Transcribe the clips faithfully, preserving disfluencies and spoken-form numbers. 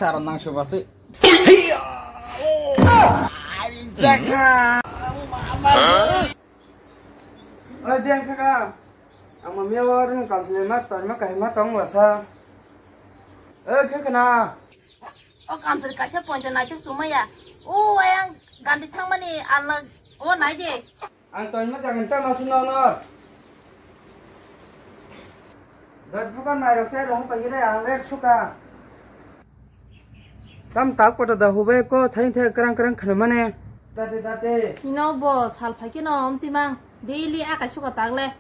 Saro nang subasi. Oi, biang kha ka. Ang mamia o ring kamsle ma tor ma kahima tong wasa. Oi, khe khna. O kamsle kaisa poncho naituk sumaya. O ayang gandi thangmani alna o nai de. Ang toima jagan ta masi no no. Dot bukan nairok sai rong pagi dai ang red suka. Tam tak poto da hubai ko thain thai krang krang khana mane. Date date. Ino bo sal phai kino omti mang daily akai suka tak le.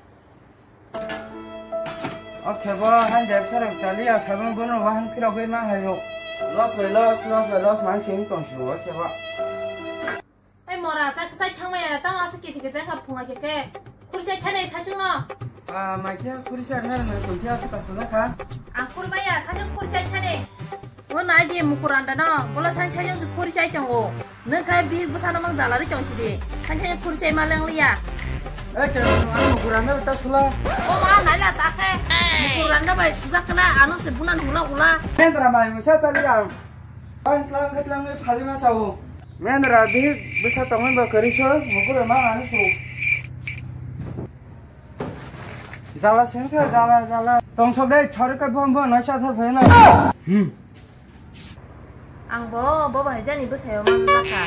Oke bo han dek sarang chali a sabang bono wahan phirok bai mang hayo. Loss by loss, loss by loss mang sing tong si oke bo. Ai mora, chak sai thangmaya, tamo aswk kichi kichi kha phunga khe khe. Khuri sai thani saichung no. Ah, mai khe khuri sai na na tong khe aswk aswk na kha. Ang khuri maya, saichung khuri sai thani. O nai di mukur anda no, bolo sai saichung se khuri sai tongo. Nang khai bi bwsa no mang jala ri tong si di. Sai sai khuri sai ma leng liya. Eh, khe ang mukur anda ta sula. O ma nai la ta khe. Mukur anda bai sujak kala, ano se bunan hula hula. Mendra bai musa chali ang. Ang tlang khe tlang wi phali ma sao. Mendra bihik bwsa tongwi ba kwrwi so, mukuro ma ano su. Jala sengsa, jala, jala. Tong sob dei, chori kai bon bon, naisa thar phai na. Hmm. Ang bo, bo bai jani bwsayo man lakha.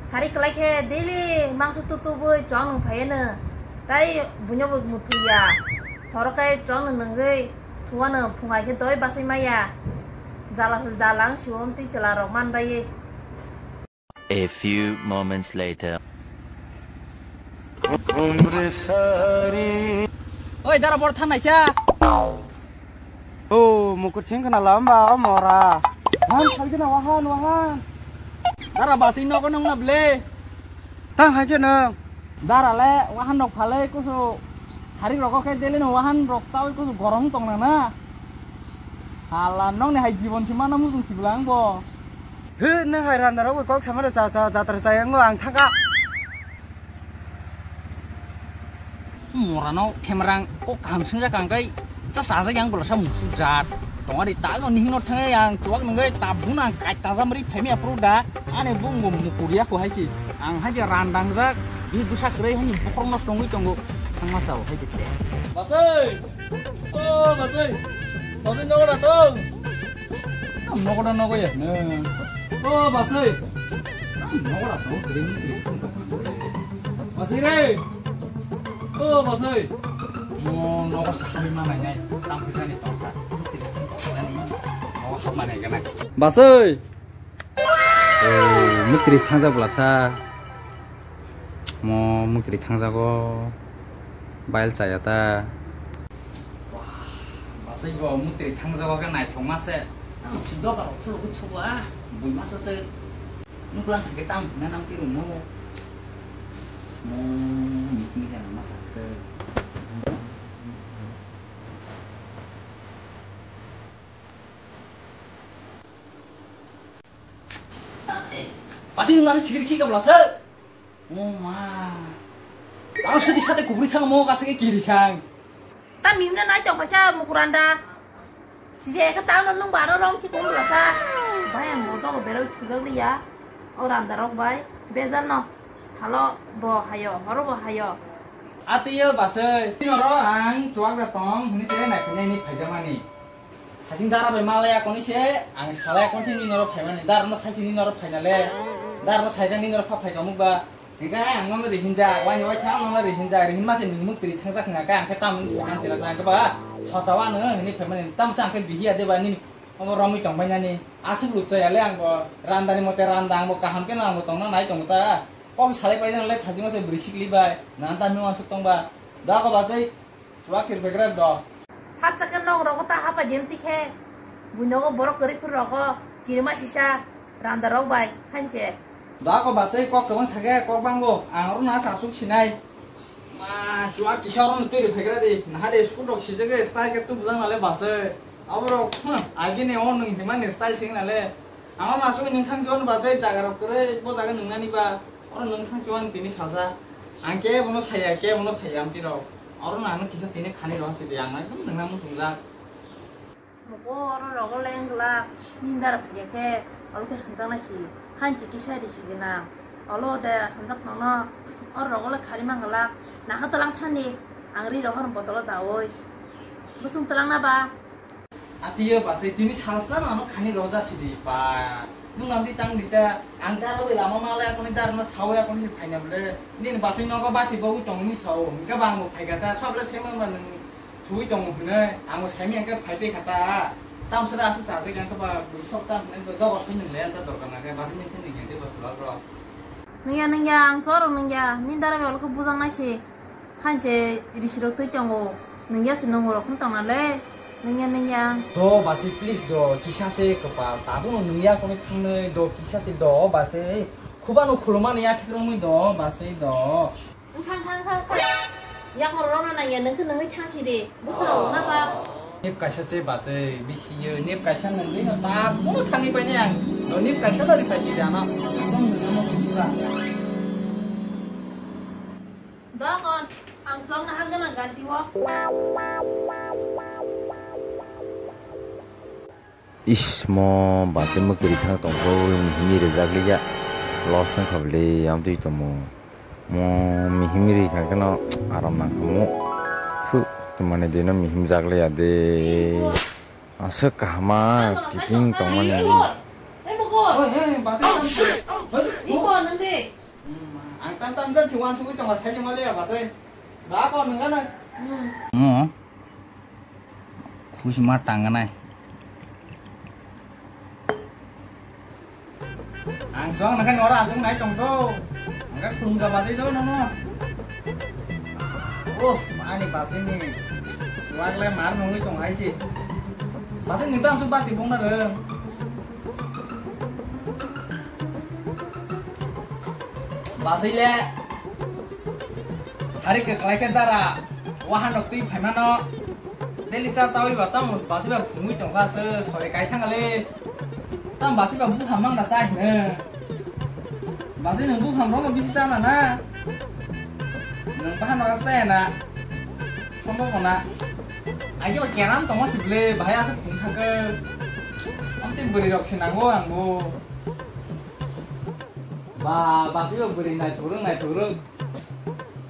Sari kwlai khe daily mangso tutu bui chwang nung phai no. Tai buino bo muthuya. Horo kai chwang nung nungwi thuano phungai khe doi basai maya. Jala se jala ang siwom twi chwla rok man bai. A few moments later. Oi, dara bor thanai sa. O, mukur sing khna lamba, o mora. Wahan phai khna wahan, wahan. Dara basi nogo nung na ble. Tang hai je nung. Dara le wahan nok phalai kusu. Sari rogo khe dele no wahan rok tawi kusu gorom tong na na. Hala nokni hai jibon si mana mujung si bwla ang bo. He, nang hai randa rok kok samara cha cha jatra cha yang ang thangka. Morano khemarang kok kaham swngjak ang kai cha cha yang bwla sa musu jat. Tongari ta no nihing no thangai ang chuak nunggai ta buna ang kai ta jamri phaimi apro da. Ani bung bo mukuria ko hai si. Ang hai je randang jak bi busa kwrwi hani bokhorok no tongwi tongo. Thangma sao hai si te. Basai! O basai! Basai nogo da tong! Nogo da nogo ya. O basai! Nogo da tong. Basai re! O basai! Mo nogo sahabi ma nai nai. Tam kisa ni tong kha. Nogo hap ma nai gana. Basai! O, muktri thangjak bwlasa. Mo muktri thangjago. Bail chaya ta. Wah, basai bo muktri thangjago khe naithokma se. Ang si doga rok thulu kuthugo a. Buima se se. Nuklang thangkhe tamo hwnna nang twi rwngno. Mo meeting jana ma sakhe. Pasi nang sikir khi kabla se. O ma. Ang sadi sate kubri thang mo kase ke kiri khang. Ta mimna nai tong paisa mukuranda. Sije ke ta no nung baro rong ki kum lasa. Bai ang boto ko beroi thujak liya. O randa rok bai. Bejar no. Salo bo hayo, horo bo hayo. Atiyo basai. Noro ang chuak da tong hini se nai phai ni phaijamani. Hasing dara bai malaya koni se, ang salaya kon se ni noro phaimani, dara no sai se ni noro phainale, dara no sai ni noro pha phai kamuk ba, hingke ang no rihinja, wani wai kha ang no rihinja, rihin ma se nung muk tiri thangjak hwnga khe ang khe tamung se man se na jang khe ba, sosa wa no hini phaimani, tam sa ang khe bihiya de ba nini, omo romwi tong bai nani, aswk luk chaya le ang bo, randa ni mote randa ang bo kaham khe no ang bo tong na nai tongo ta, kok salai pai jang le thajing o se bwrwi sikli bai, nang ta nung ansuk tong ba, da ko ba sei, Chuak sir pekre do. Phatsa khe nok rogo ta hapa jem tikhe. Buinogo borok kwrwi phuru rogo kirima sisa randa rok bai hanche. Da ko basai kok kwbang sake kok bango. Ang oro na sa suk sinai. Ma chuak kisa oro twi rw pekre di. Naha de sudok sijege style ke tu bujang nale basai. Aborok, hmm, agini o nwng himani style sing nale. Ang oro na suk nwng thang si oro basai jaga rok kwrwi bo jaga nwngnani ba. Oro nwng thang si wan tini salsa. Ang ke bono saya, ke bono saya amti rok. Oro nang kisa tini khani rw si de ang ekdom nwng na muchungjak. Mugo oro rogo leng glak, nindar phaiya khe, olo khe hanjaknai si, hanchi kisa di si gwnang. Olo de hanjak nono, oro rogo le khari man glak, naha tlang thani, ang ri rogo botolo dawi. Bwswng tlang na ba? Atiyo basai tini salsa nano khani roja sidi ba. Nung namdi tang dita, ang daro bai lama male akoni darno sawi akoni si phaina bole. Nini basai nogo bati bogwi tongwi sao, hingke ba ang bo phaikha ta, sob le sema ma nung. Thwi tongo hwnwi ang bo saimanya khe phai pe kha ta. Tamo sara aswk chajak yang khe ba bui sok ta hwnwi dogo soi nung le ta dorkar na khe basi nung khe nung ya de ba sulak rok. Nung ya, nung ya, ang chorok nung ya, nini dara bai olo khe bujang nai se. Hanche risi rok twi tongo. Nung ya se nung rok khum tong na le. Nung ya, nung ya. Do basi please do, kisa se kwpal. Tabuk no nung ya kono thangnai do, kisa se do basi. Khubano khulumani ya thik romwi do basi do. Wngkha, wngkha, wngkha, wngkha. Yakung rwrwkna nangya, nwng khe nwngwi thang si di. Bwswrwng na ba? Nip kaisa se bachai, bisi yo, nip kaisa nwng bino ta, bono thangwi painai ang. O nip kaisa no ripai si di ano. Ekdom nwng no sukha. Dokon, ang chwng na hagana ganti o. Ish, mo bachai mwkri thang tongkho, mihimwi rijak liya. Loss wngkha bwle, amtwi tongmo. Mo mihimwi ri kha kheno aram nang kha mo. Khu, tongmani dino mihim jak liya de. Aswk kahama kiting tongmani. Oi, oi, bachai tam. Oi, oi. Ang tam tam jan si wan sugui tongo, sai jongma liya bachai. Da ko nung gana. Mo. Khusima tanganai. Ang song nang khe nora aswk nai tong do. Ang khe khulum ga bachai do nono. Uff, ani bachai ni. Suwak le mar nungwi tong hai si. Bachai ni tam su bati bong na rwng. Bachai le. Sari kwklai khe dara, wahan rok twi phaimano. Daily cha chawi ba tamo basi ba phungwi tongkha se sori kai thangale. Tam basi ba buphang mang da chai hino. Basi nwng buphang rok bisi chana na. Nwng bahan rok chaya na. Sombo kona. Agi ba keram tongo sible bahai asa phung thangkhe. Amte bwrwi rok se nango angbo. Ba, basi ba bwrwi naithok rwk, naithok rwk.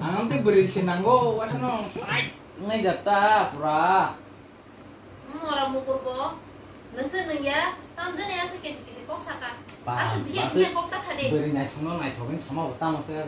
Ang tei bwrwi se nango, waisano. Nai jata pura. Mora mukur bo. Nung tei nung ya, tam jani asa kesi kesi kok saka. Ba, asa biya basi biya kok ta sade. Bwrwi naithok no naithok hin sama bo tamo se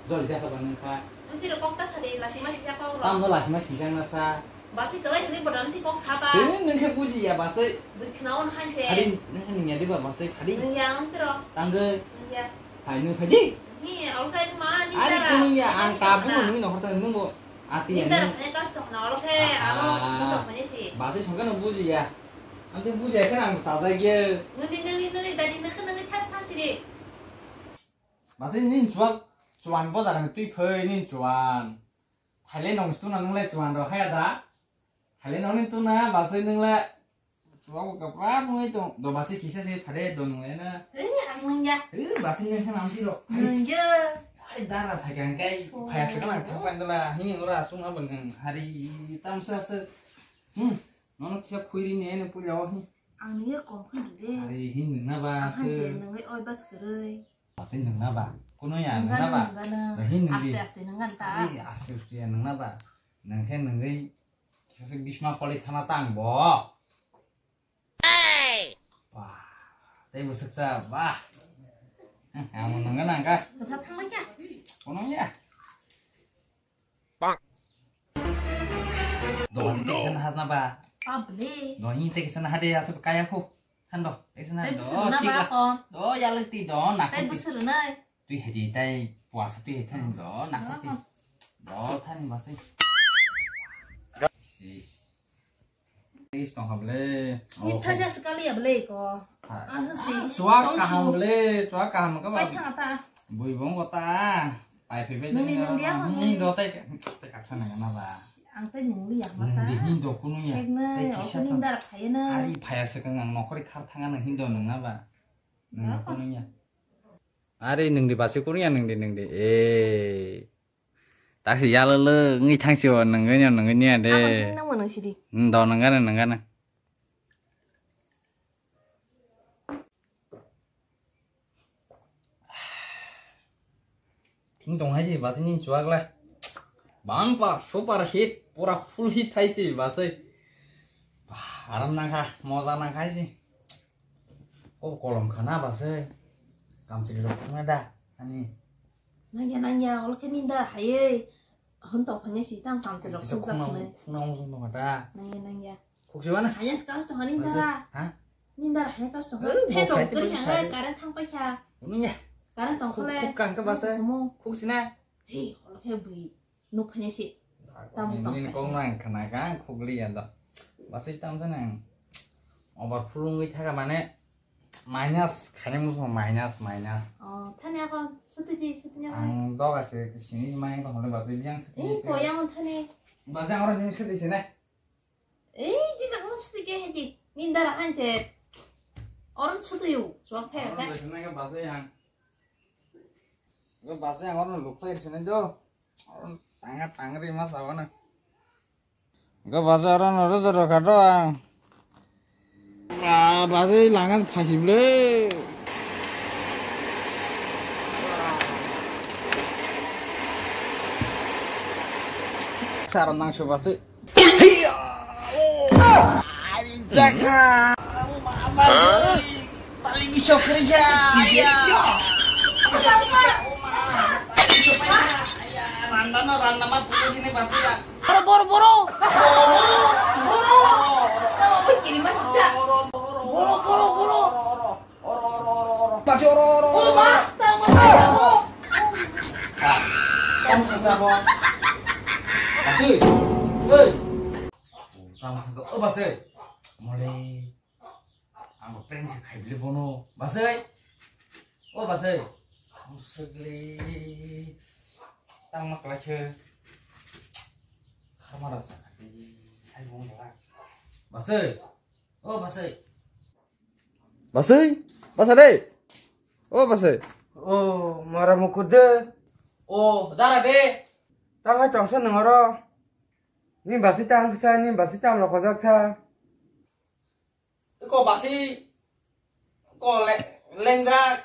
joli jata ba nung kha. Nung tiro kok ta sade, lasi masi saka oro. Tam no lasi masi jang na sa. Basi tolai hwnwi bodam ti kok saba. Tini nung khe buji ya basi. Bwkhwna on hanse. Phadi nung khe nung ya diba basi phadi. Nung ya ang tiro. Tanggo. Nung ya. Phai nung phadi. Ni alkai ma ni. Ari tara. Kunung ya ang tabuk nung ni nohor ta nung bo. Ati ya. Ni tara phane kas tok na oro khe aro. Aha. Nung tok phane si. Basi songkhe nung buji ya. Ang tei buji ya khe ang chajak ye. Nung ni nung ni nung ni dadi nung khe nung ni thas thang siri. Basi ni chuak chuan bo jaga ni twi phai ni chuan. Thailand nong tuna nung le chuan ro haya da. Thailand nong ni tuna basi nung le chuak bo kapra nung le tong. Do basi kisa se phade do nung le na. Ei ang nung ya. Eh basi nung khe nam tiro. Nung ya. Ai dara thai kan kai. Oh. Phaya se kan thang pan dala. Hini ora sung abang hari tam sa se. Hmm. Nono kisa khuiri ne ne pulya o hi. Ang nung ya kom khun de. Hari hin nung na ba se. Ang je nung oi bas kwrwi. Asai nung na ba? Kuno ya nung na ba? Nung gana, nung gana. Ba hin nung di. Aste aste nung gana ta. Ai, aste aste ya nung na ba? Nung khe nung ri kisa se bisma koli thana tang bo. Ba, tei bwswk sa, ba. Ang nung gana ang kha. Kisa thang lai kya? Kuno ya. Bang. Do basi teksa na hatna ba. Pable. Do hi teksa na hade asu kaya ko. Than do. Teksa na do. Tei bwswk na ba ko. Do ya lek ti do na ko. Tei bwswk na. Tui hedi tai puasa tui hedi than do na ko ti. Do than basi. Sis. Is tong hable. Ni thaja sekali ya bele ko. Asa si. Chuak kaham bele, chuak kaham ka ba. Pai thang ta. Bui bong ko ta. Pai phi be. Nung ni nung dia. Ni do tai. Tai kap sana na ba. Ang tai nung li ya ma ta. Nung di hin do kunu ya. Tek na, o kunu dar phai na. Ari phaya se kang ang nokori khar thanga nang hin do nung na ba. Nung kunu ya. Ari nung di basi kunu ya nung di nung di. Eh. Taksi yalolo wngwi thangsi o nungwi no nungwi niya de. Nangma nungsidi. Hmm, do nungano nungano. Ning tong hai si, basi ning chuak le. Bumper, super hit, pura full hit hai si, basi. Bah, aram nang kha, moja nang khai si. O kolom khana basi. Kamchwlwi rok khna da, ani. Nangya, nangya, olo khe ninda hai. Hwn tong phanya si, tang kamchwlwi rok Kisa khungjak khuna, khna. Khuna ung sung tong da. Nangya, nangya. Khuk si wana? Hanya si kasto hani ninda ra. Ha? Ninda ra hanya kasto. Eh, Phe bo dong khai te kri bo hanya sari. Current thang pai kha. Unu ya. Current tong Khuk, khole. Khuk kang ke basa. Khuk si na. Hei, olo khe bui. Nuk phanya si. Tam Ni, tong ni phai. Kong nang khana ka khugli ya do. Basi tam sa nang. Over full wngwi thaga mane minus khaini muchung minus, minus. Oh, thani ako suti di, suti di ako. Ang doga se sini mai ko hole basi biang suti. Eh, ko yang thani. Basi ang oro sini suti sini. Ei, jijak no suti ke hedi. Ninda ra hanche. Oron suti yu, suak phe. Oron phe. Basi na ke basi ang. Ko basi ang oron lukhlai sini do. Oron tanga tangri mas awana. Ko basi oron oro joro kado ang. Ah, basi langan phasi ble. Saron nang subasi. Hiya! Oh! Ari jaka! Mama! Paling bisa kerja! Iya! Apa? Randa na, randa mah putus ini pasti ya. Boro, boro, boro! Boro! Boro! Nama pun kiri mah bisa. Boro, boro, boro! Oro, oro, oro, oro. Basi, oro, oro, oro, oro. Tamo sabo. Basi. Hei. Tamo sabo. O basi. Mole. Ang prank se khai bile bono. Basi. O basi. Ang segli. Tang mak lai khe. Kharma rasa. Hai bong la. Basi. O basi. Basai, basa de. O basai. O mara mukude. O dara de. Tangai tongsa nangaro. Ni basi tangsa, ni basi tam rokojak sa. Ko basi, ko le, lengjak.